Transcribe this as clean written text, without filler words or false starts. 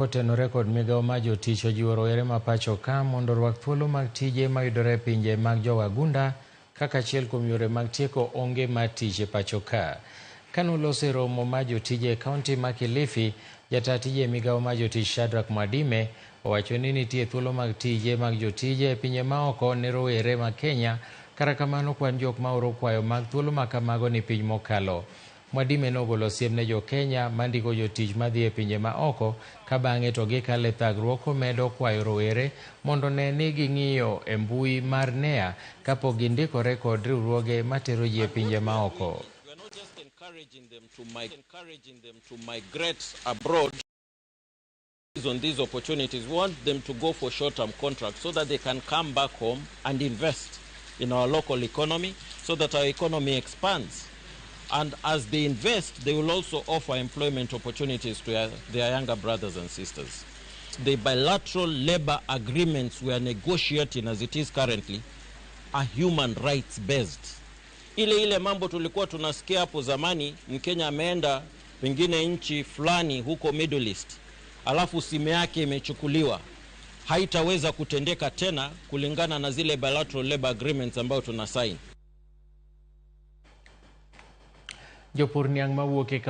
Kotenore kod migawo mar jotich ojiwo rowere ma pacho ka mondo orwak thuolo mag tije mayudore e pinje mag jowagunda kaka achiel kuom yore mag tieko onge mar tich e pacho ka. Kanoloso e romo mar jotije e kaunti ma Kilifi, jataa tije e migawo mar jotich Shadrack Mwadime owacho ni nitie thuolo mag tije mag jotije e pinje maoko ne rowere ma Kenya kata kamano kwan jok maoro kwayo mag thuolo ma kamago ni piny mokalo. Mwadime nogolo siem ne jo-Kenya mandiko jotich madhi e pinje ma oko ka bang'e to gikalo e thagruok komedo kwayo rowere mondo one ni ging'iyo e mbui mar NEA kapok gindikore kod riwruoge matero ji e pinje ma oko. On these opportunities, we want them to go for short-term contracts so that they can come back home and invest in our local economy so that our economy expands. And as they invest, they will also offer employment opportunities to their younger brothers and sisters. The bilateral labor agreements we are negotiating as it is currently are human rights based. Ile ile mambo tulikuwa tunasikia hapo zamani, Mkenya ameenda pengine nchi fulani huko Middle East, alafu simu yake imechukuliwa, haitaweza kutendeka tena kulingana na zile bilateral labor agreements ambayo tuna sign. Jopur niang' mawuok e